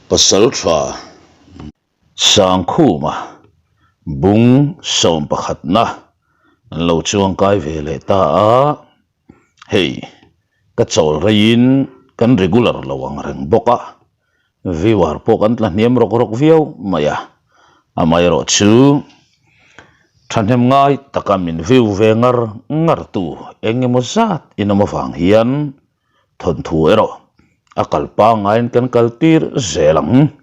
Pasaltha Sangkhuma bung sawm pakhatna an lo chuangkai ve leh ta a, hei ka chawl reiin kan regular lo ang reng bawk a, viewer pawh kan tla hniam rawk rawk viau mai a, amaherawh chu thahnem ngai taka min view ve ngar ngar tu eng emaw zat in awm avang hian Thawnthu erawh a kal pangaiin kan kal tir zel ang.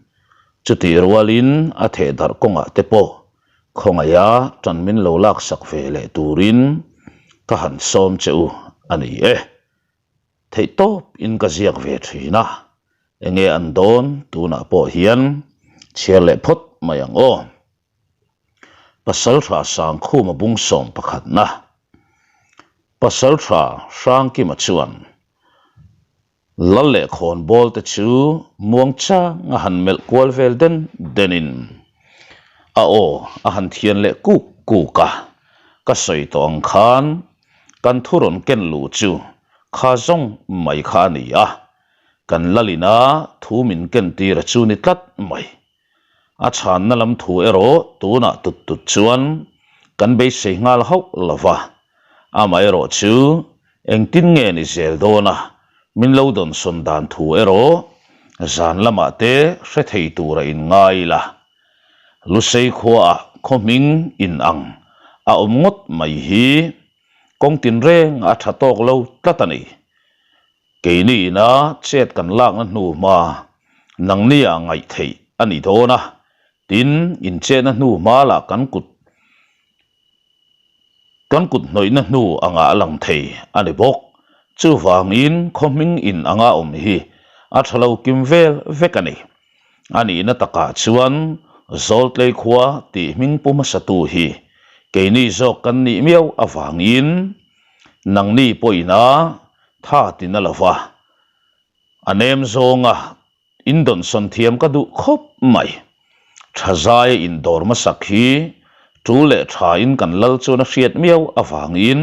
Chutih rualin a theh darh kawngah te pawh khawngaiha tan min lo laksak ve leh turin ka han sawm che u a ni e. Theihtawp in ka ziak ve thin a, enge an dawn tunah pawh hian chhiar leh phawt mai ang aw. Pasaltha Sangkhuma bung sawm pakhatna Pasaltha Hrangkima chuan Lal leh khawnbawl te chu muang chang a han melh kual vel den den in a aw a han thian leh kuk kuk a, ka sawi tawh ang khan kan thu rawn ken luh chu kha zawng mai kha a ni a, kan Lalina thu min ken tir a chu ni tlat mai. A chhanna lam thu erawh tunah tut tut chuan kan beisei nghal hauh lo va, amaherawh chu engtin nge ni zel dawn a, min lo dawnsawn dan thu erawh zan lamah te hre thei tura inngai ila. Lusei khuaah khaw hming in ang a awm ngawt mai hi kawng tinreng a tha tawk lo tlat a ni. Keini ina chet kan lakna hnu hma nangni ah ngaih theih a ni dawn a, tin inchetna hnu hma lah kan kut kan kut hnawihna hnu angah a lang thei a ni bawk. Chuvangin khaw hming in anga awm hi a tha lo kim vel vek a ni. A nihna takah chuan Zawltlei khua tih hming pu hmasatu hi keini zawk kan nih miau avangin nangni pawhin a Tha tina lo va, a nem zawnga indawnsawn thiam ka duh khawp mai. Tha zaia indawr hmasak hi tul leh thain kan lal chuan a hriat miau avangin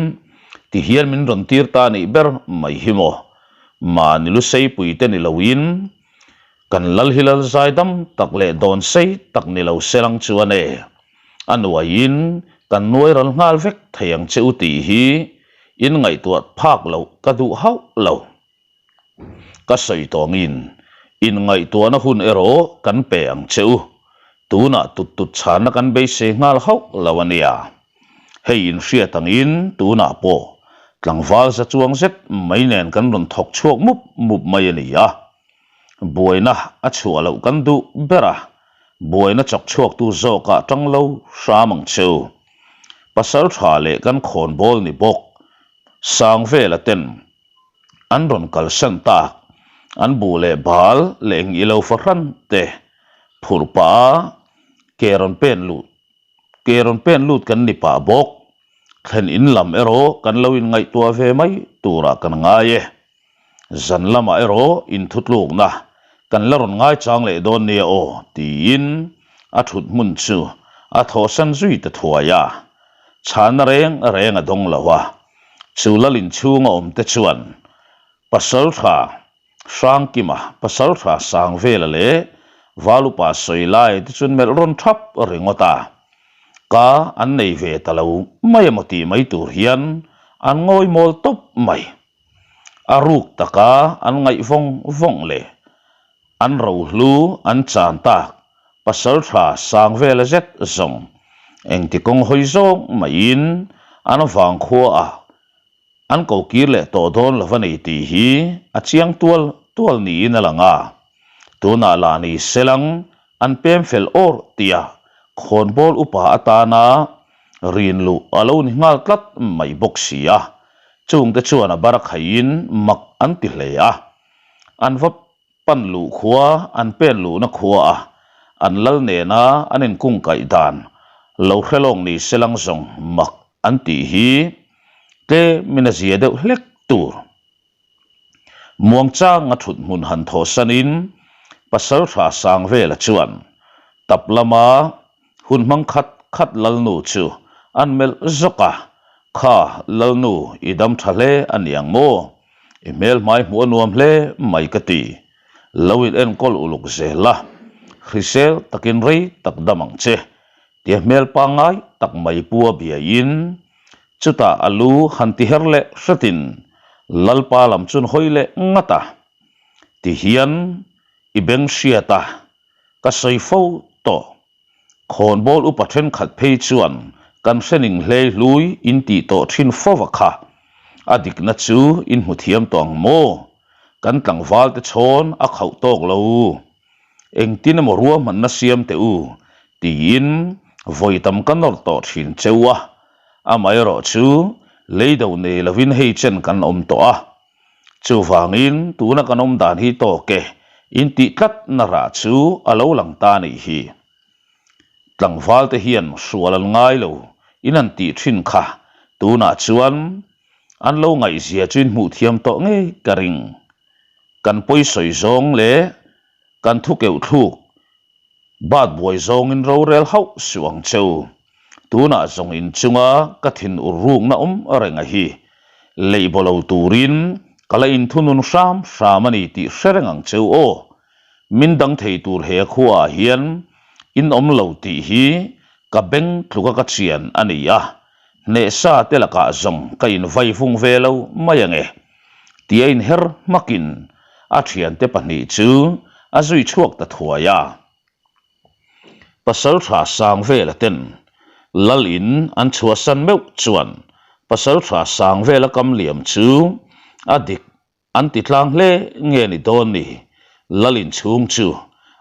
tihian min rawn tir ta nih ber mai hi maw. Mahni luseipui te ni loin kan lal hi lal zai dam tak leh dawn sei tak ni lo se lang chuan e. A nuaiin kan nuai ral nghal vek thei ang che u tih hi in ngaihtuah phak loh ka duh hauh lo. Ka sawi tawngin in ngaihtuahna hun erawh kan pe ang che u. Tunah tut tut chhanna kan beisei nghal hauh lo a nia. Hei in hriat angin tunah pawh tlangval za chuang zet mai nen kan rawn thawk chhuak mup mup mai a ni a. Buaina a chhuah loh kan duh ber a, buaina chawk chhuaktu zawkah tang lo hram ang che u. Pasal tha leh kan khawnbawl ni bawk Sangvela ten an rawn kalsan tak, an buh leh bal leh eng ilo fahran te phurh pah a ke rawn pen luh ke rawn pen lut kan ni pah bawk. Thlen in lam erawh kan lo inngaihtuah ve mai turah kan ngai e. Zan lamah erawh inthutlukna kan la rawn ngaichang leh dawn nia aw tiin a thut hmun chu a thawhsan zui ta thuai a. Chhana reng reng a dawng lo a, chu lal inchhunga awm te chuan Pasaltha Hrangkima, Pasaltha Sangvela leh Valupa Sawilai te chuan melh rawn thap ringawt a. Ka an nei ve ta lo mai emaw tih mai tur hian an ngawi mawl tawp mai. A ruk taka an ngaih vawng vawng leh an rohlu an chan tak pasaltha sang vela zet zawng engti kawng hawi zawng maiin an vangkhua ah an ko kir leh tawh dawn lo a ni tih hi a chiang tual tual niin a lang a. Tunah lah ni selang an pem fel awr tia khawnbawl upa atana rin luh a lo ni nghal tlat mai bawk si a, chungte chuan a bar khaiin mak an ti hle a. An va pan luh khua, an pen luhna khua a, an lal nena an inkungkaih dan lo hre lawng ni selang zawng mak an tih hi tlemin a zia deuh hlek tur. Muangchanga thut hmun han thawhsanin Pasaltha Sangvela chuan tap lama hun hmang khat khat Lalnu chu an melh zawk a, Kha Lalnu i dam tha hle a ni ang maw? I hmelhmai hmuh a nuam hle mai ka ti. Lo in enkawl uluk zel a. Hrisel takin rei tak dam ang che, tia hmel pangngai tak mai pu a biaiin chutah a lu han ti her leh hretin Lalpa lam chuan hawi leh ngat a. Tihian i beng hriat a, ka sawi fo tawh. Khawnbawl upa thenkhat phei chuan kan hrening hlei hlui in tih tawh thin fova kha a dikna chu in hmu thiam tawh ang maw? Kan tlangval te chhawn a khauh tawk lo. Engtin emaw ruahmanna siam teh u tiin vawi tam ka nawr tawh thin cheu a, amaherawh chu lei do nei lovin hei chen kan awm tawh a. Chuvangin tuna kan awm dan hi tawk e, intih tlatna rah chu a lo lang ta a nih hi. Tlangval te hian hrual an ngai lo in an tih thin kha tunah chuan an lo ngaihzia chu in hmuh thiam tawh ngei ka ring. Kan pawisawi zawng leh kan thukeuh thluk Bat buai zawngin rorel hauh suh ang che u. Tunah zawng inchunga ka thin ur rukna awm reng a hi. Leih baw lo turin ka la inthunun hram hram a ni tih hre reng ang che u aw. Min dang thei tur he khuaah hian in awm lo tih hi ka beng tluka ka chian a ni a, hnehsa te lakah zawng ka invai vung ve lo mai ange. Tia inher hmakin a thiante pahnih chu a zui chhuak ta thuai a. Pasaltha Sangvela ten Lal in an chhuahsan meuh chuan Pasaltha Sangvela kam liam chu a dik an ti tlang hle nge ni dawn ni, Lal in chhung chu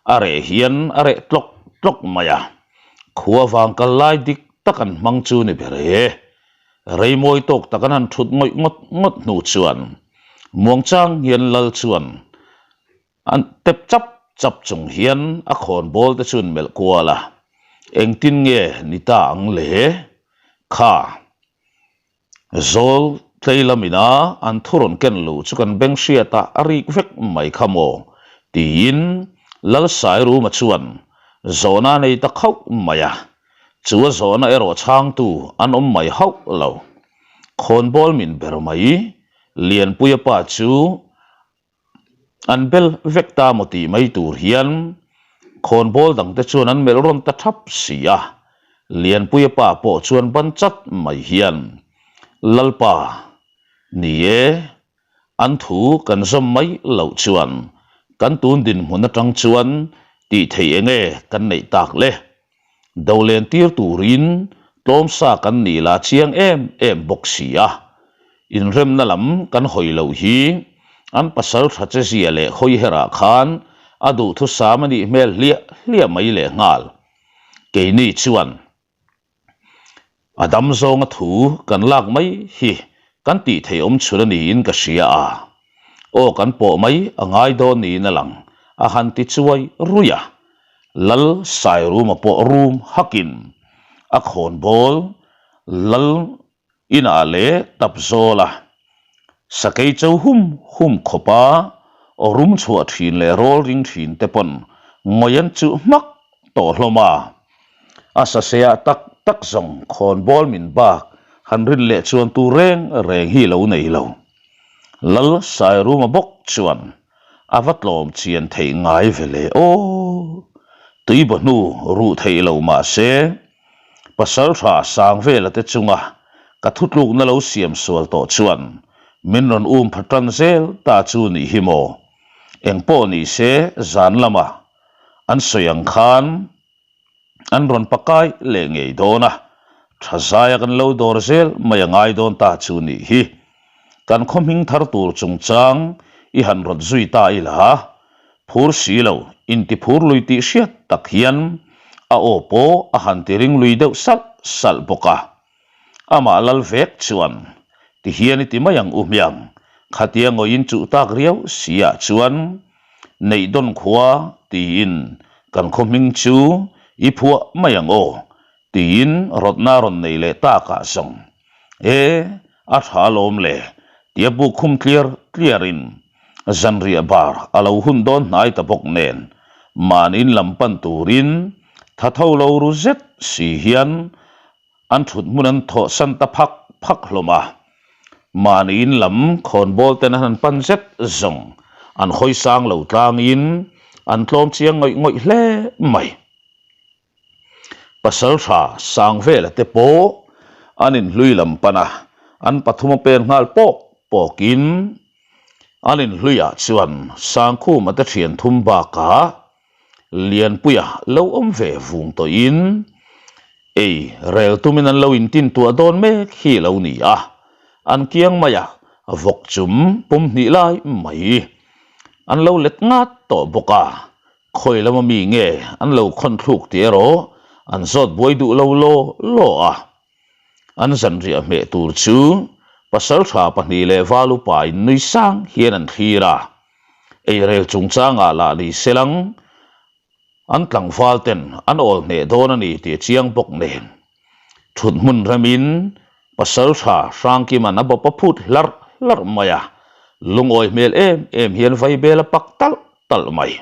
a reh hian a reh tlawk tlawk mai a, khua vang kal lai dik tak an hmang chu ni ber e. Reimawi tawk tak an han thut ngawih ngawt ngawt hnu chuan muangchang hian Lal chuan an tep chap chap chung hian a khawn bawl te chuan melh kual a, engtin nge ni ta ang le? Kha zawl tlei lamina an thu rawn ken luh chu kan beng hriatah a rik vek mai kha maw? tiin Lal Sairuma chuan zawhna a nei ta khauh mai a. Chu a zawhna erawh chhangtu an awm mai hauh lo. Khawnbawl min ber mai, Lianpuia pa chu an bel vek ta maw tih mai tur hian khawnbawl dangte chuan an melh rawn ta thap si a. Lianpuia pa pawh chuan ban chat mai hian, Lalpa, ni e, An thu kan zawm mai loh chuan kan tun dinhmun atang chuan tih theih eng nge kan neih tak le? Do len tir turin tlawmsa kan nih la chiang em em bawk si a. Inremna lam kan hawi loh hi an pasal tha che zia leh hawi herah khan a duhthusam a nih hmel hliah hliah mai lehnghal. Keini chuan A dam zawnga thu kan lak mai hi kan tih theih awm chhun a niin ka hria a, aw kan pawh mai a ngai dawn niin a lang, a han ti chuai rui a. Lal Sairuma pawh rum hakin a khawnbawl Lal Inah leh tap zawl a, sakei cho hum hum khawpa aw rum chhuah thin leh rawl ring thin te pawn ngawi an chuh hmak tawh hlawm a. A saseah tak tak zawng khawnbawl min bak han rin leh chuan tu reng reng hi lo nei lo. Lal Sairuma bawk chuan a va tlawm chian theih ngai ve le aw. Tuibaw hnu ruh theih lo mah se Pasaltha Sangvela te chunga ka thutlukna lo siam sual tawh chuan min rawn um pha tan zel ta chu nih hi maw? Engpawh ni se zan lama an sawi ang khan an rawn pakai leh ngei dawn a, tha zaia kan lo dawr zel mai a ngai dawn ta chu nih hi. Kan khaw hming thar tur chungchang i han rawt zui ta ila, phur si lo, inti phur lui tih hriat tak hian a aw pawh a han ti ring lui deuh salh salh bawk a. Amah lal vek chuan, Ti hian i ti mai ang u hmiang, khatia ngawiin chuh tak riau si ah chuan Neihdawn khua tiin kan khaw hming chu i phuah mai ang aw, tiin rawtna rawn nei leh takah zawng E, a tha alawm le, tia buk khum tliar tliarin zanriah bar a lo hun dawn hnai ta bawk nen mahniin lam pan turin tha tho lo ru zet si hian an thut hmun an thawhsan ta phak phak hlawm a. Mahniin lam khawnbawl ten an han pan zet zawng an hawi sang lo tlangin. An tlawm chiang ngawih ngawih hle mai. Pasaltha Sangvela te pawh an inhlui lam pan a, an pathum a pen nghal pawk pawkin an inhluiah chuan Sangkhuma te thian thum bakah Lianpuia lo awm ve vung tawhin ei rel tumin an lo intintuah dawn mek hi lo ni a, an kiang maia vawk chum pum hnih lai mai an lo let ngat tawh bawk a. Khawi lama mi nge an lo khawn thluk tih erawh an zawt buai duh lo law law a. An zanriah hmeh tur chu pasaltha pahnih leh val upa in nui sang hian an thlir a. Eirel chungchangah lah ni selang an tlangval ten an awl hneh dawn a ni tih a chiang bawk nen. Thut hmun remin pasaltha Hrangkima'n a bawp a phut hlarh hlarh mai a, lungawi hmel em em hian vaibel a pak talh talh mai.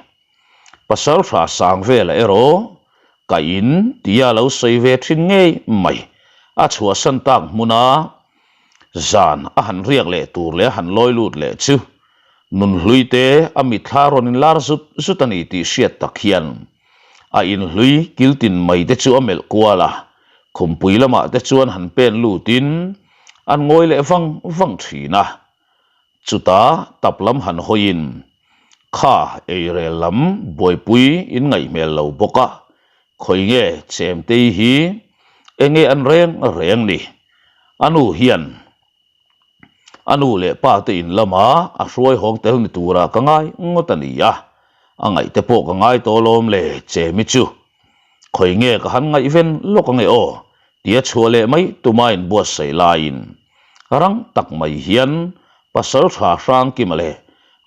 Pasaltha Sangvela erawh ka in tia lo sawi ve thin ngei mai. A chhuahsan tak hmuna zan a han riak leh tur leh a han lawi lut leh chu nunhlui te a mitthla rawn inlar zut zut a ni tih hriat tak hian a inhlui kiltin mai te chu a melh kual a, khumpui lamah te chuan han pen lutin an ngawi leh vang vang thin a. Chutah tap lam han hawiin kha eirel lam buaipui in ngaih hmel lo bawk a, khawi nge Chemtei hi enge an reng reng ni? A nu hian a nu leh pa te in lama a hruai hawng tel ni turah ka ngai ngawt a ni a, a ngaih te pawh ka ngai tawh lawm le Chemi chu. Khawi nge ka han ngaihven lawk ange aw tia chhuah leh mai tuma inbuatsaih laiin rang tak mai hian Pasaltha Hrangkima leh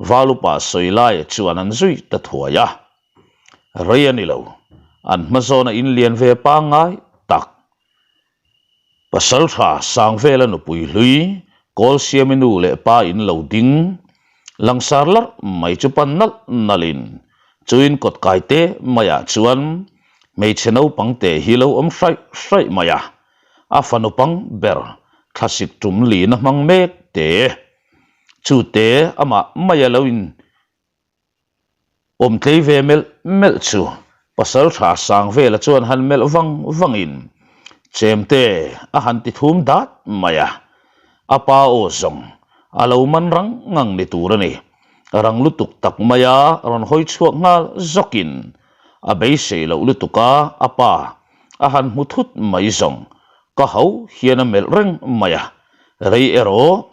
Valupa Sawilaia chuan an zui ta thuai a. Rei a ni lo, an hma zawna inlian ve pangngai tak Pasaltha Sangvela nupui hlui Kawlsiami nu leh pa in lo ding langsar larh mai chu pan nalh nalhin chuin kawt kai te maiah chuan hmeichhe naupang te hi lo awm hraih hraih mai a, a fanu pang ber thlasik tum lina hmang mek te chu te amah maia lo in Awm tlei ve melh melh chu pasal tha sang vela chuan han melh vang vangin chemte a han ti thum dat mai a, a pa aw zawng a lo man rang ngang ni tur a ni. Rang lutuk tak maia rawn hawi chhuak nghal zawkin a beisei loh lutuk a, a pa a han hmu thut mai zawng ka ho hian a melh reng mai a, rei erawh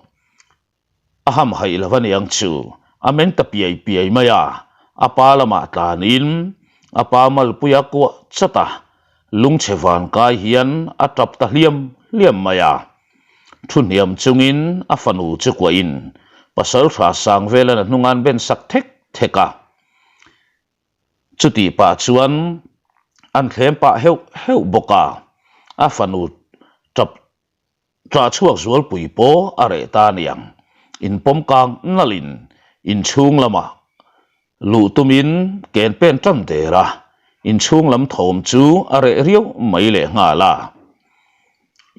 A hamhaih lo a niang chu a meng ta piai piai mai a, a pa lamah tlanin a pa malpui a kuah chat a, lungchhe van kai hian a tap ta hliam hliam mai a. Thu hniam chungin a fanu chu kuahin Pasaltha Sangvelan a hnunga'n ben sak thek thek a. Chutih pah chuan an thlem pah heuh heuh bawk a, a fanu tap Ṭah chhuak zualpui pawh a reh ta aniang. Inpawm kang nalhin inchhung lamah luh tumin ken pen ṭan der a, inchhung lam thawm chu a reh riau mai lehnghal a.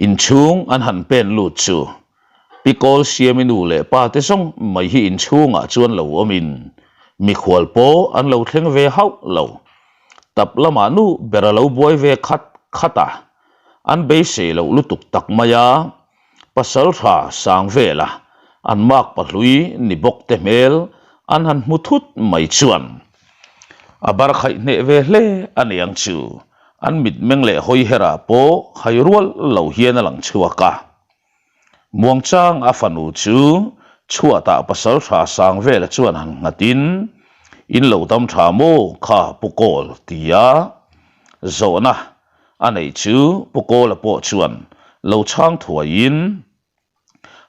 Inchhung an han pen lut chu Pi Kawl Siami nu leh pa te zawng mai hi inchhungah chuan lo awmin mikhual pawh an lo thleng ve hauh lo. Tap lamah nu ber a lo buai ve khat khat a. An beisei loh lutuk tak mai a, Pasaltha Sangvela an mak pahlui ni bawk te hmel an han hmu thut mai chuan a bar khaih hneh ve hle a niang chu an mitmeng leh hawi herah pawh hai rual lo hian a lang chhuak a. Muangchang a fanu chu chhuatah Pasaltha Sangvela chuan han nghatin, In lo dam tha maw kha Pu Kawl? tia zawhna A neih chu Pu Kawla pawh chuan lo chhang thuaiin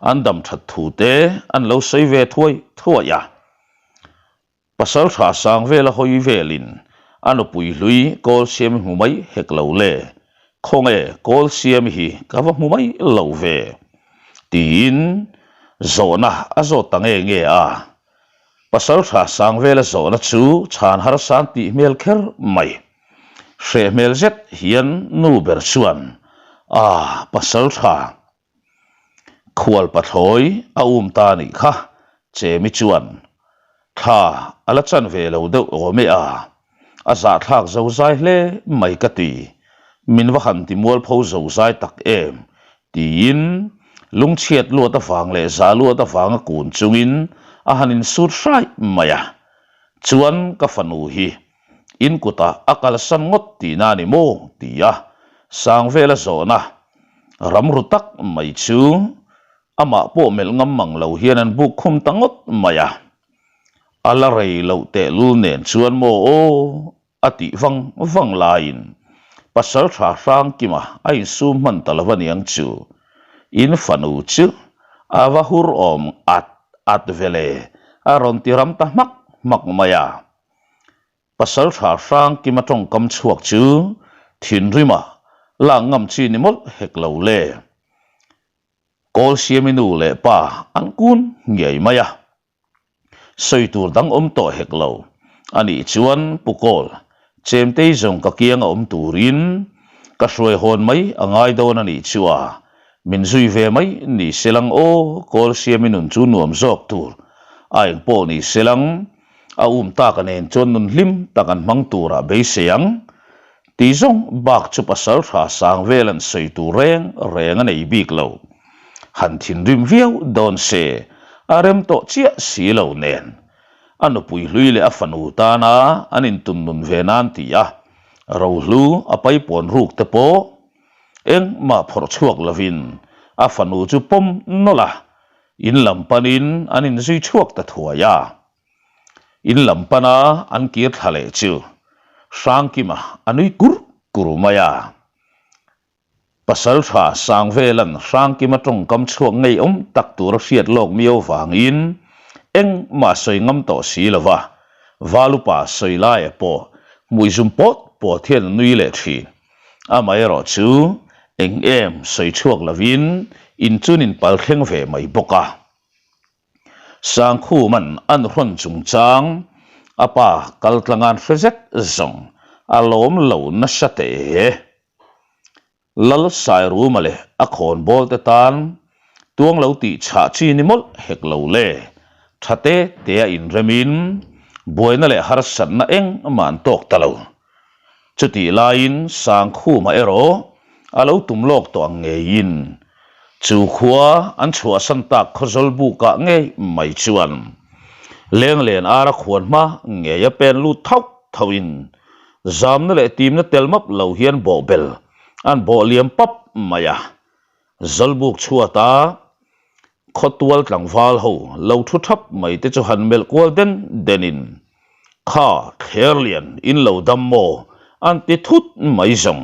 an dam that thu te an lo sawi ve thuai thuai a. Pasal tha sang vela hawi velin a nupui hlui Kawlsiami hmu mai hek lo le, khawnge Kawlsiami hi ka va hmu mai lo ve? tiin zawhna a zawt ta nge nge a. Pasal tha sang vela zawhna chu chhan harsa an tih hmel kher mai. Hreh hmel zet hian nu ber chuan, A, pasal tha. Khual pathlawi a um ta nih kha, Chemi chuan. Thla a la chan ve lo deuh awm e a, a zahthlak zozai hle mai ka ti, min va han ti mualpho zozai tak em tiin lungchhiat luat avang leh zah luat avanga kun chungin a han insut hraih mai a, chuan ka fanu hi in kutah a kalsan ngawt tihna a ni maw tia Sangvela zawhna ramru tak mai chu Amah pawh melh ngam mang lo hian an buk khum ta ngawt mai a. A la rei loh tehlul nen chuan maw aw a tih vang vang laiin pasal tha Hrangkima a insum hman ta lo aniang chu. In fanu chu a va hur awm at at ve le a rawn ti ram ta hmak hmak mai a. Pasal tha Hrangkima tawngkam chhuak chu thinrima lak ngam chi ni mawlh hek lo le. Kawl siami nu leh pa an kun ngei mai a, sawi tur dang awm tawh hek lo. A nih chuan Pu Kawl, Chemtei zawng ka kianga awm turin ka hruai hawn mai a ngai dawn a nih chu a, min zui ve mai ni se lang aw, Kawl siami nun chu nuam zawk tur a eng pawh ni se lang, a um taka nen chuan nun hlim tak an hmang turah beisei ang. Tih zawng bak chu pasal tha sang vel an sawi tur reng reng a nei bik lo. Han thinrim viau dawn se a rem tawh chiah si lo nen. A nupui hlui leh a fanu tana an intun nun ve nan ti a, rohlu a paipawn ruk te pawh engmah phawrh chhuak lovin a fanu chu pawm nawlh a, in lam panin an inzui chhuak ta thuai a. In lam pana an kir thla leh chu Hrangkima a nui kur kur mai a. Pasaltha Sangvelan Hrangkima tawngkam chhuak ngeiawm tak tur a hriat lawk miau vangin engmah sawi ngam tawh si lo va, Valupa sawi laia pawh hmui zum pawt pawt hian a nui leh thin. Amaherawh chu eng em sawi chhuak lovin in chun in pal thleng ve mai bawk a. Sangkhuman an hrawn chungchang a pa kaltlangan hre zet zawng a lawm lo nasa teh. Lal Sairuma leh a khawnbawl te tan tuang lo tih chhah chi ni mawlh hek lo le. Tha te te a inremin buaina leh harsatna engmah an tawk ta lo. Chutih laiin Sangkhuma erawh a lo tum lawk tawh ang ngeiin chu khua an chhuahsan tak khawzawl bukah ngei mai chuan Lenglen ara khuan hma ngei a pen lut thauh thauhin zamna leh timna tel map lo hian bawhbel an bawh liam pap mai a. Zawlbuk chhuata khawtual tlangval ho lo thu thap mai te chu han melh kual den den in, Kha Thlerlian in lo dam maw? an ti thut mai zawng.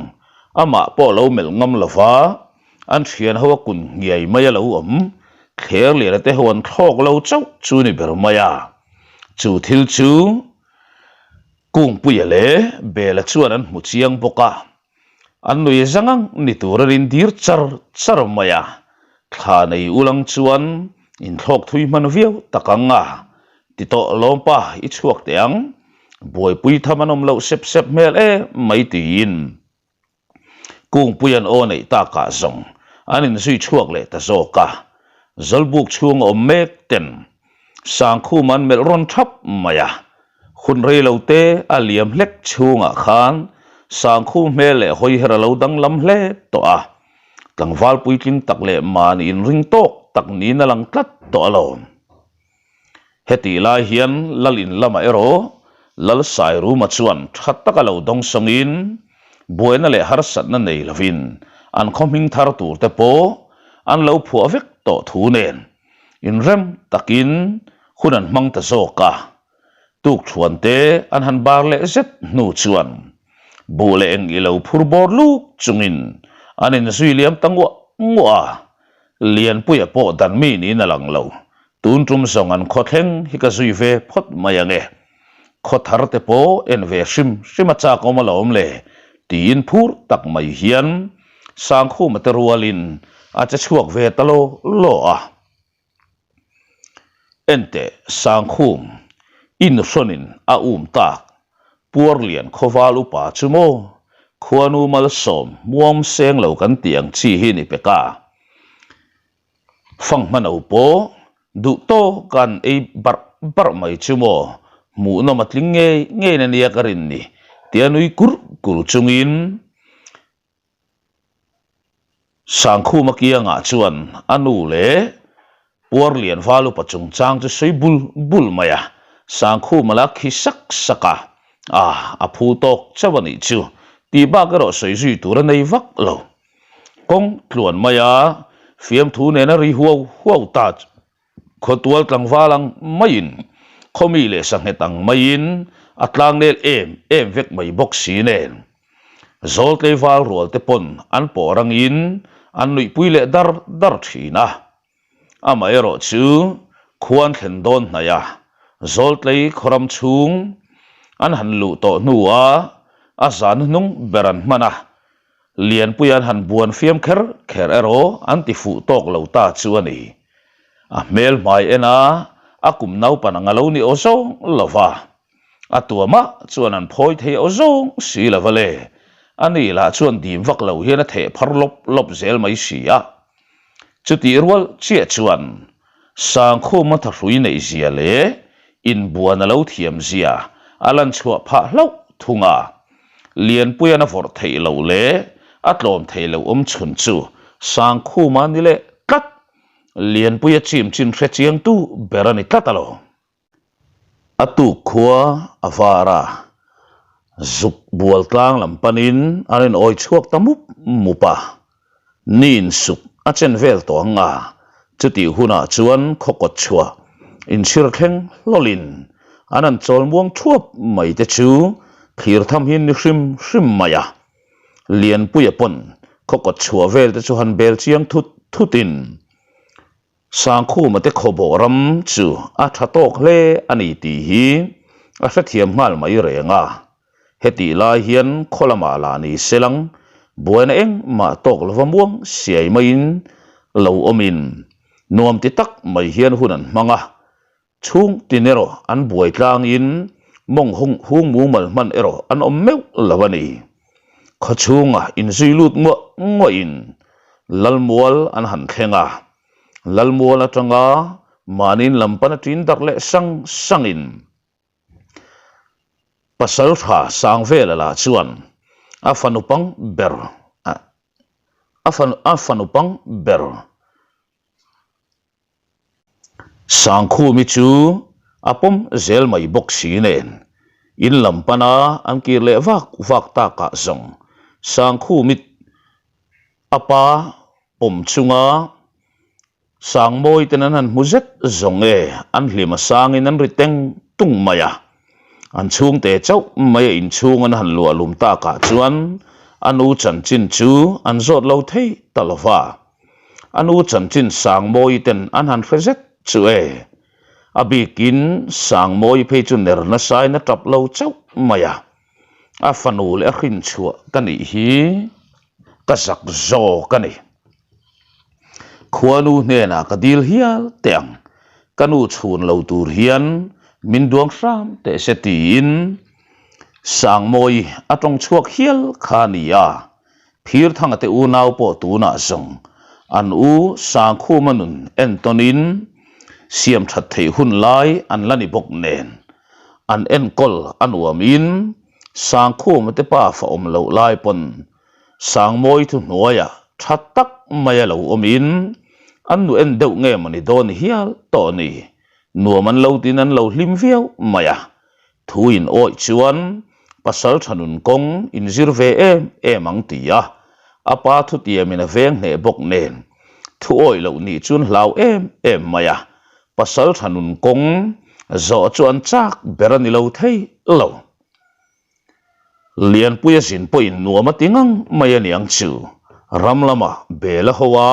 Amah pawh lo melh ngam lo va, an thian ho a kun nghiai mai a lo awm. Thlerliana te ho an thlawk lo chauh chu ni ber mai a. Chu thil chu Kungpuia leh Bela chuan an hmu chiang bawk a. An nui zang ang ni tur a rindir char char mai a, thla nei ulang chuan inthlawk thui hman viau tak ang a, ti tawh lawmpa i chhuak teh ang, buaipui tham an awm loh sep sep hmel em mai tiin Kungpui an aw neih takah zawng an inzui chhuak leh ta zawk a, Zawlbuk chhung a awm mek ten Sangkhum an melh rawn thap mai a, Hun rei lo te a liam hlek chhungah khan Sangkhum hmel leh hawiher a lo danglam hle tawh a, tlangval puitling tak leh mahni inring tawk tak niin a lang tlat tawh alawm. Hetih lai hian Lal in lamah erawh Lal Sairuma chuan tha taka lo dawngsawngin buaina leh harsatna nei lovin an khaw hming thar tur te pawh an lo phuah vek tawh thu nen inrem takin hun an hmang ta zawk a. Tukṭhuan te an han bar leh zet hnu chuan buh leh eng i lo phur bawr luk chungin an inzui liam ta nguah nguah a, Lianpuia pawh dan mi niin a lang lo. Tun tum zawng an khaw thleng hi ka zui ve phawt mai ang e. Khaw thar te pawh en ve hrim hrim a chak awm alawm le tiin phur tak mai hian Sangkhuma te rualin a che chhuak ve ta law law a. Enteh, Sangkhum, inhrawnin a um tak, Puarlian khawval upa chu maw? Khuanu malsawm muam seng lo kan tih ang chi hi ni pek a. Fanghma no pawh duh tawk an ei barh barh mai chu maw hmuhnawm a tling ngei ngeiin a nia ka rin ni tia nui kur kur chungin Sangkhuma kiangah chuan a nu leh Puarlian val upa chungchang chu sawi bul bul mai a, Sangkhuma la khi sak sak a, a a phu tawk chauh a nih chu tih bak erawh sawi zui tur a nei vak lo. Kawng tluan mai a, fiamthu nena ri huau huau ta chu Khawtual tlangval ang maiin, khawmi leh sanghet ang maiin a tlangnel em em vek mai bawk si nen. Zawltlei val rual te pawn an pawh rangin an nuihpui leh dar dar thin a. Amaherawh chu khuan thlen dawn hnaih a, Zawltlei khawram chhung an han luh tawh hnua a zan hnung ber an hman a, Lianpuia an han buan fiam kher kher erawh an ti fuh tawk lo ta chu a ni. A hmel hmai en a, a kum naupan ang a lo ni aw zawng lo va. A tuamah chuan an phawi thei aw zawng si lo va le. A ni lah chuan dim vak lo hian a theh phar lawp lawp zel mai si a. Chutih rual chiah chuan Sangkhuma thahrui neih zia leh inbuan a lo thiam zia a lan chhuah phah hlauh thung a. Lianpuia'n a vawrh theih loh leh a tlawm theih loh awm chhun chu Sangkhuma ni leh tlat. Lianpuia chim chin hre chiangtu ber a ni tlat alawm. A tuk khua a var a, zuk bual tlang lam panin an inawi chhuak ta mup mup a. Ni insuk a chen vel tawh ang a, chutih hunah chuan khaw kawt chhuah inchhir thleng hlawlin an han chawl muang thuap mai te chu thlir tham hi ni hrim hrim mai a. Lianpuia pawn khaw kawt chhuah vel te chu han bel chiang thut thutin Sangkhuma te khawbawh ram chu a tha tawk hle a ni tih hi a hrethiam nghal mai reng a. Hetih lai hian khaw lamah lah ni se lang buaina engmah tawk lova muang siai maiin lo awmin nuam ti tak mai hian hun an hmang a. Chhung tin erawh an buai tlangin mawng hung mumal hman erawh an awm meuh lo a ni. Khaw chhunga inzui lut nguah nguahin Lalmual an han thleng a, Lalmual atanga mahniin lam pan a ṭin darh leh sang sangin Pasalṭha Sangvela lah chuan a fanu pang ber a fanu pang ber Sangkhumi chu a pawm zel mai bawk si nen in lam pana an kir leh vak vak takah zawng Sangkhumi a pa pawm chunga Sangmawi ten an han hmu zet zawng e an hlim a sangin an ri teng tung mai a, an chhungte chauh mai a inchhung an han luah lum takah chuan a nu chanchin chu an zawt lo thei ta lo va. A nu chanchin Sangmawi ten an han hre zet chu e. A bikin Sangmawi phei chu ner nasain a tap lo chauh mai a. A fanu leh a hrinchhuah ka nih hi ka zak zawk a ni. Khuanu hnenah ka dil hial teh ang, ka nu chhun lo tur hian min duang hram teh se tiin Sangmawi a tawng chhuak hial kha a ni a. Phirthanga te unau pawh tunah zawng an u Sangkhuma nun entawnin siam that theih hun lai an la ni bawk nen an enkawl a nuamin Sangkhuma te pa fa awm loh lai pawn Sangmawi thuhnuaiah tha tak mai a lo awmin an nu en deuh nge mawni dawn hial tawh ni nuam an lo tin an lo hlim viau mai a. Thu in awih chuan pasal tha nun kawng in zir ve em em ang ti a, a pa thutiamin a veng hneh bawk nen thu awih loh nih chuan hlau em em mai a, pasal tha nun kawng zawh chu an chak ber a ni lo thei lo. Lianpuia zin pawhin nuam a ti ngang mai a niang chu, ram lama bel a ho a,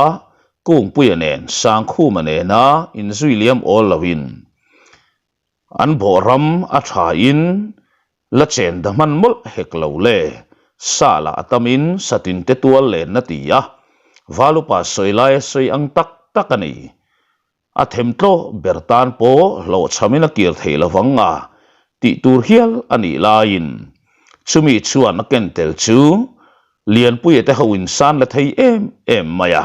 Kungpuia nen Sangkhuma nena inzui liam awl loin An bawh ram a thain la chen da hman mawlh hek lo le, sa lah a tamin satin te tual lenna ti a, Valupa sawi laia sawi ang tak tak a ni. A themtlaw ber tan pawh hlawhchhamin a kir theih lovang a tih tur hial a nih laiin chumi chuan a ken tel chu Lianpuia te ho insan la thei em em mai a.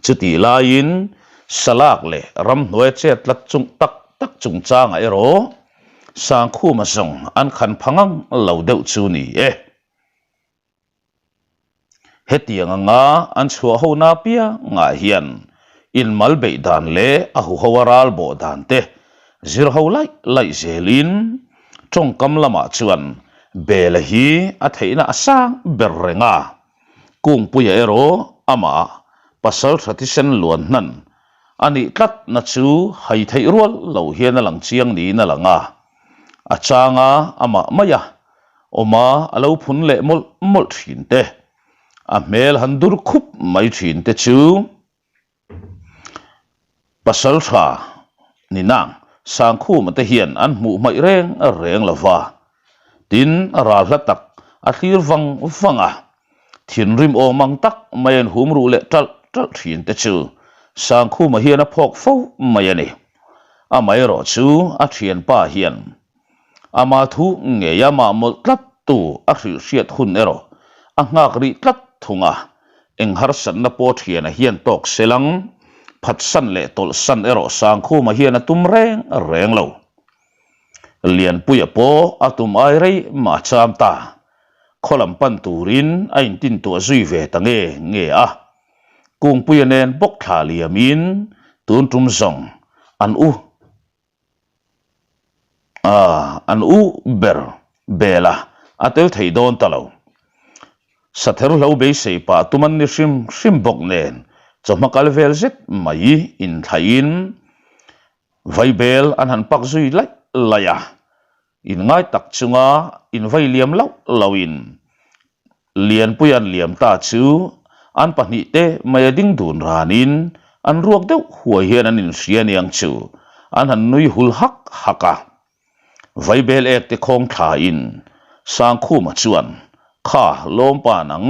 Chutih laiin salak leh ramhnuai chet tlat chung tak tak. tak chungchangah erawh Sangkhuma zawng an khan pha ngang lo deuh chu ni e. Hetiang anga an chhuah hona apiangah hian inmal beih dan leh a huho a ral bawh dan te zir ho laih laih zelin tawngkam lamah chuan Bela hi a theihna a sang ber reng a, Kungpuia erawh amah pasaltha thisen luan hnan a nih tlatna chu hai theih rual lo hian a lang chiang niin a lang a, a changa amah mai a Awma a lo phun leh mawlh mawlh thin te, a hmel han dur khup mai thin te chu pasal tha ni nang Sangkhuma te hian an hmuh hmaih reng reng lo va, tin ral hla tak a thlir vang vang a, thinrim awm ang tak mai an hum ruh leh ṭalh ṭalh thin te chu Sangkhuma hian a phawk fo mai a ni. Amaherawhchu a thianpa hian Ama thu ngei amah mawlh tlat tu a hrilh hriat hun erawh a nghak rih tlat thung a, eng harsatna pawh thiana hian tawk selang, phatsan leh tawlhsan erawh Sangkhuma hian a tum reng reng lo. Lianpuia pawh a tum ai rei mah a cham ta, khaw lam pan turin a intintuah zui ve ta nge nge a, Kungpuia nen bawk thla liamin tun tum zawng an u Aaa, an u ber bel a, a tel thei dawn ta lo. Sather hlo beisei pah tum an ni hrim hrim bawk nen chawhma kal vel zet mai inthlaihin vaibel an han pak zui laih laih a, Inngai tak chunga invai liam loh lohin Lianpuia'n liam ta chu an pahnihte mai a ding dun ranin an ruak deuh huai hian an inhria aniang chu an han nui hul hak hak a. Vaibel ek te khawng thlain Sangkhuma chuan, Kha, lawmpa nang,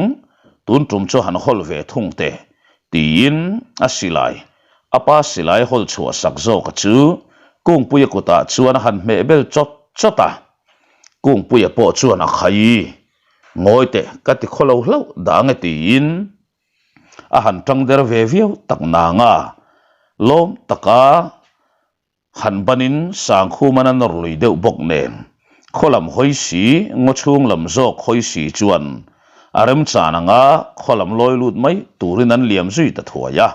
tun tum chu han hawl ve thung teh, tiin a silai A pa silai hawl chhuah sak zawka chu Kungpuia kutah chuan a han hmeh bel chawt chawt a. Kungpuia pawh chuan a khai, Ngawi teh, ka ti khaw lo hlauh dang e tiin a han tang der ve viau tak nang a, lawm taka Han banin Sangkhuman a nawr lui deuh bawk nen, khaw lam hawi si, ngaw chhung lam zawk hawi si chuan a remchan anga khaw lam lawi lut mai turin an liam zui ta thuai a.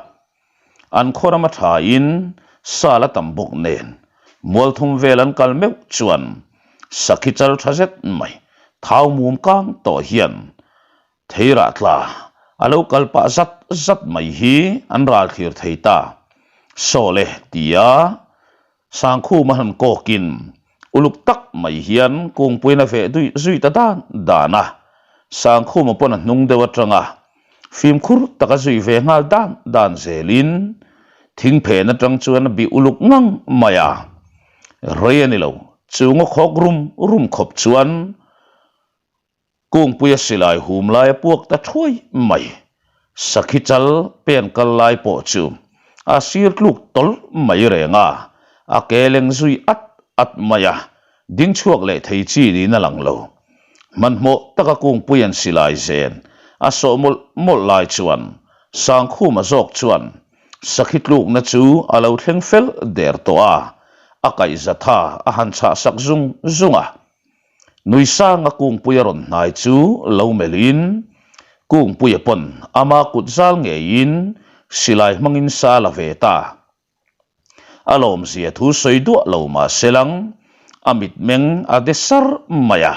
An khaw ram a thain sal a tam bawk nen, mualthum vel an kal meuh chuan sakhi chal tha zet mai thau mum kang tawh hian Theirah tla a lo kal pah zat zat mai hi an ral thlir thei ta. Sawle tia Sangkhuma han kawkin uluk tak mai hian kungpuiin a veh duih zui ta dan dan a. Sangkhuma pawn a hnung deuh atanga fimkhur taka zui ve nghal dan dan zelin thingphen atang chuan a bih uluk ngang mai a. Rei a ni lo, chu ngaw khawk rum rum khawp chuan Kungpuia silai hum lai a puak ta thuai mai. Sakhi chal pen kal lai pawh chu a sir tluk tawlh mai reng a, a ke leng zui at at mai a, ding chhuak leh thei chi niin a lang lo. Hmanhmawh taka Kungpuia'n silai zen a sawh mawlh mawlh lai chuan Sangkhuma zawk chuan Sakhi tlukna chu a lo thleng fel der tawh a, a kaihzatha a han chhah sak zung zung a. Nuisanga Kungpuia rawn hnai chu lo melhin, Kungpuia pawn ama kut zal ngeiin silai hmangin sa la ve ta. A lawmzia thu sawi duah lo mah se lang, a mitmeng a de sar mai a,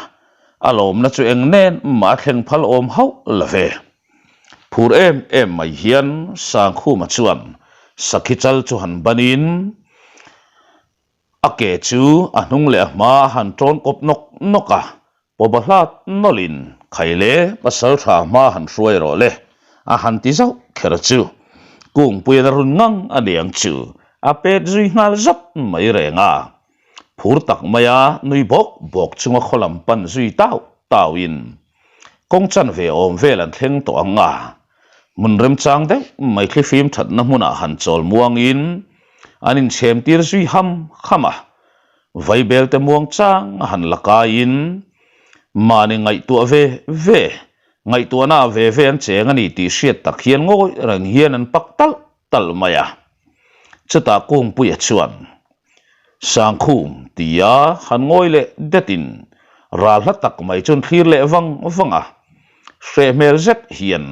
a lawmna chu eng nen mah a thleng phal awm hauh la ve. Phur em em mai hian Sangkhuma chuan sakhi chal chu han banin, A ke chu a hnung leh a hma a han ṭawn kawp nawk nawk a, pawba hlat nawlhin Khaile pasal ṭha hma han hruai rawh le a han ti zauh kher chu Kungpuian a run ngang a niang chu a pet zui nghal zat mai reng a. Phur tak maia nui bawk bawk chunga khaw lam pan zui tau tauin kawng chanve awm vel an thleng tawh ang a, Hmun remchang deuh mai thlifim thatna hmunah han chawl muangin an inchhem tir zui ham ham a, vaibel te muang chang a han la kaiin mahni ngaihtuah ve ve, ngaihtuahna ah ve ve an cheng a ni tih hriat tak hian ngawi reng hian an pak talh talh mai a. Chutah Kungpuia chuan. Sangkhum tia han ngawi leh detin ral hla tak mai chuan thlir leh vang vang a. Hreh hmel zet hian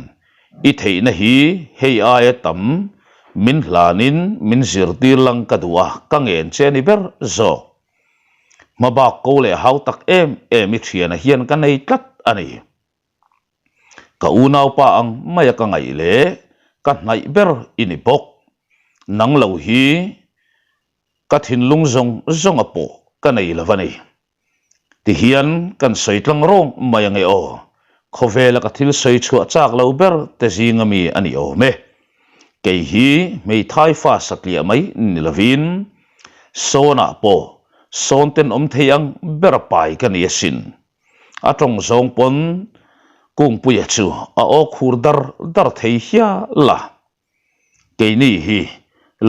i theihna hi hei aia tam min hlanin min zirtir lang ka duh a, ka ngen che a ni ber zawk. Hmabak ko leh hau tak em em i thiana hian ka nei tlat a ni. Ka unaupa ang maia ka ngaih leh ka hnaih ber i ni bawk. Nang lo hi ka thinlung zawng zawnga pawh ka nei lo a ni. Tihian kan sawi tlang rawng mai ange aw, khawvela ka thil sawi chhuah chak lo ber te zinga mi a ni awm e. Kei hi hmeithai fa satliah mai ni lovin sawnah pawh sawn tenawm thei ang ber a pai ka ni asin. A tawng zawng pawn Kungpuia chu a aw khur dar dar thei hial a. Keini hi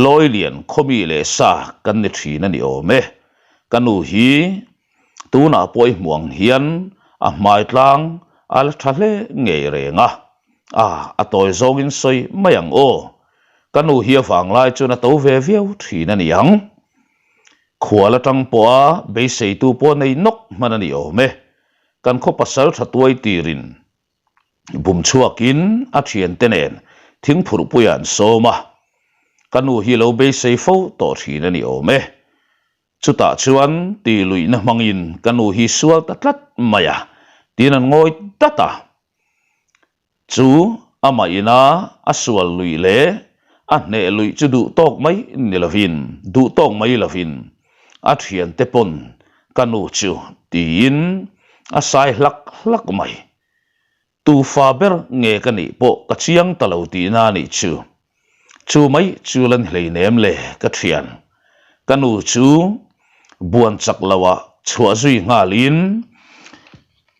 Lawilian khawmi leh sa kan ni thin a ni awm e. Ka nu hi tunah pawh i hmuh ang hian a hmai tlang a la tha hle ngei reng a. A, a tawi zawngin sawi mai ang aw. Ka nu hi a vanglai chuan a to ve viau thin a ni ang. Khual atang pawha beiseitu pawh nei nawk hman a ni awm e. Kan khaw pasal tha tuai tirin bum chhuakin a thiante nen thingphurhpuia an sawm a, ka nu hi lo beisei fo tawh thin a ni awm e. Chutah chuan ti luihna hmangin ka nu hi sual ta tlat mai a, tiin an ngawi dat a. Chu amah ina a sual luih leh a hneh luih chu duh tawk mai ni lovin, duh tawk mai lovin a thiante pawn ka nu chu tiin a sai hlak hlak mai. Tu fa ber nge ka nih pawh ka chiang ta lo tihna a nih chu. Chu mai chu la ni hleinem le ka thian. Ka nu chu buan chak loah chhuah zui nghalin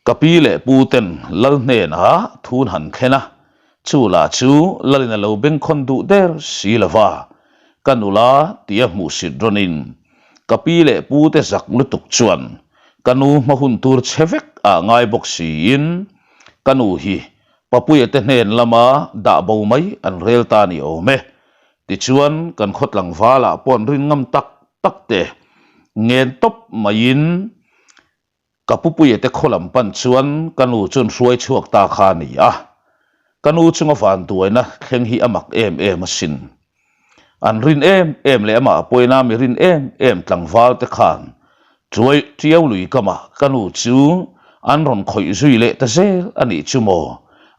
ka pi leh pu ten lal hnenah thun han thlen a, chu lah chu lalin a lo bengkhawn duh der si lo va, ka nula tia hmuhsit rawnin ka pi leh pu te zak lutuk chuan ka nu hma hun tur che vek ah ngai bawk siin ka nu hi Papuia te hnen lama dah bo mai an rel ta ni awm e. Tichuan kan khaw tlangvalah pawh an rin ngam tak tak te ngen tawp maiin ka Pupuia te khaw lam pan chuan ka nu chuan hruai chhuak ta kha a ni a. Ka nu chunga vanduaina thleng hi a mak em em asin. An rin em em leh amah pawina mi rin em em tlangval te khan chuai tiau lui kamah ka nu chu an rawn khawih zui leh ta zel a nih chu maw?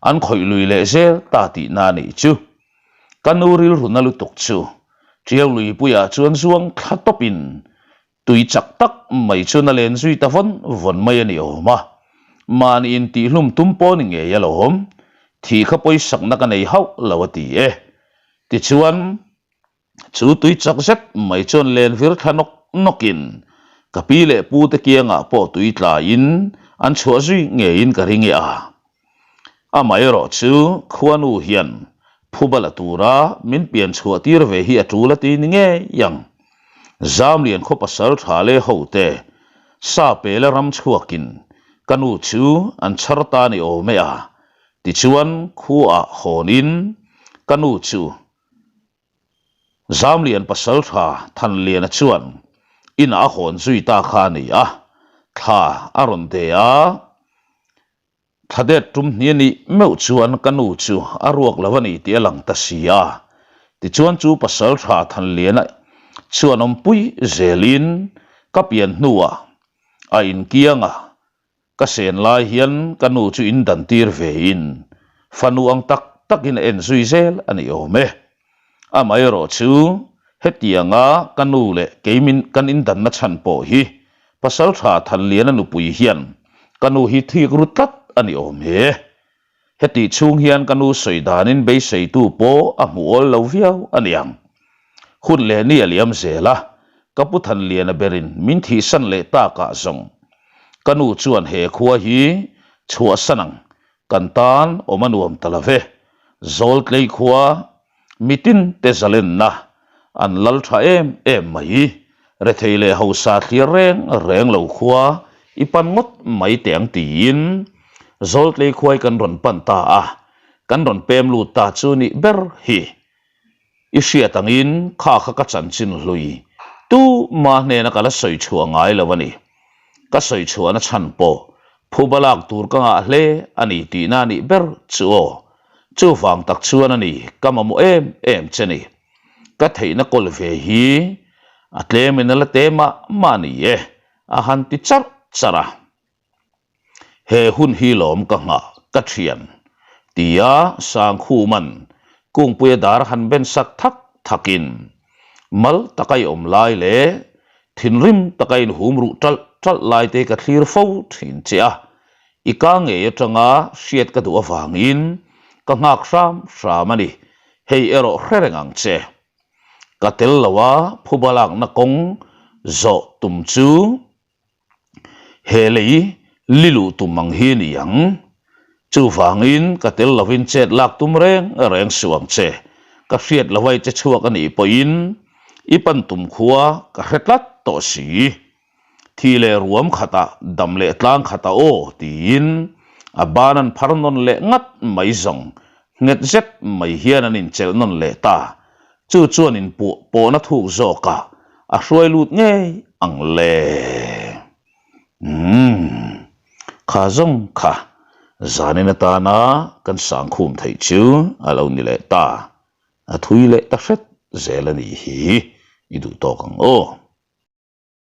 An khawih lui leh zel ta tihna a nih chu. Ka nu rilruna lutuk chu tiau luipuiah chuan zuang thla tawpin Tui chak tak mai chuan a len zui ta vawn vawn mai a ni awm a, mahni intihlum tum pawh ni ngei alawm, thih kha pawisakna ka nei hauh lo a ti e. Tichuan, chu tui chak zet mai chuan len vir thla nawk nawkin ka pi leh pu te kiangah pawh tui tlaiin an chhuah zui ngeiin ka ring e a. Amaherawh chu khuanu hian phuba la tura min pian chhuah tir ve hi a tul a ti ni ngei ang. Zamlian khaw pasal tha leh hote sa pela ram chhuakin ka nu chu an chhar ta ni awm e a, tichuan khuaah hawnin ka nu chu Zamlian pasal tha Thanliana chuan inah a hawn zui ta kha a ni a, thla a rawn de a. Thladet tum hni a nih meuh chuan ka nu chu a ruak lo a ni tih a lang ta si a. Tichuan chu pasal tha Thanliana chuan awmpui zelin ka pian hnuah a inkiang a, Ka sen lai hian ka nu chu in dan tir ve in fanu ang tak tak in a en zui zel a ni awm e. Amaherawh chu hetianga ka nu leh kei min kan in danna chhan pawh hi Pasal tha Thanliana nupui hian ka nu hi thik ru tlat a ni awm e. Hetih chhung hian ka nu sawi danin beiseitu pawh a hmu awl lo viau a niang. Hun leh ni a liam zel a, ka pu Thanliana berin min thihsan leh takah zawng ka nu chuan he khua hi chhuahsan ang kan tan awm a nuam ta lo ve. Zawltlei khua Mitin te zalenna an lal tha em em mai. Rethei leh hausa thlir reng reng lo khua i pan ngawt mai teh ang tiin Zawltlei khuai kan rawn pan ta a, kan rawn pem lut ta chu nih ber hi. I hriat angin kha kha ka chanchin hlui. Tuma hnena ka la sawi chhuah ngai lo a ni. Ka sawi chhuahna chhan pawh phuba lak tur ka ngah hle a ni tihna a nih ber chu aw. Chuvang tak chuan a ni ka mamawh em em che ni. Ka theihna kawl ve hi a tlemin a la te mah mah a ni e, a han ti charh charh a. He hun hi lawm ka nghah ka thian, tia Sangkhuman Kungpuia dar han ben sak thak thakin mal taka i awm lai leh thinrim taka inhum ruh ṭalh ṭalh lai te ka thlir fo thin che a, i ka ngei atanga hriat ka duh avangin ka nghak hram hram a ni, hei erawh hre reng ang che. Ka tel lo a phuba lakna kawng zawh tum chu He lei li luh tum ang hi ni ang. Chuvangin ka tel lovin chet lak tum reng reng suh ang che. Ka hriat lo ai che chhuak a nih pawhin i pan tum khua ka hre tlat tawh si. Thi leh ruam khatah dam leh tlang khatah aw tiin a ban an phar nawn leh ngat mai zawng nghet zet mai hian an inchelh nawn leh ta. Chu chuan inpuah pawhna thuk zawkah a hruai lut ngei ang le. Umm, kha zawng kha zanin atana kan sangkhum theih chu a lo ni leh ta. A thui leh ta hret zel a nih hi i duh tawk ang aw.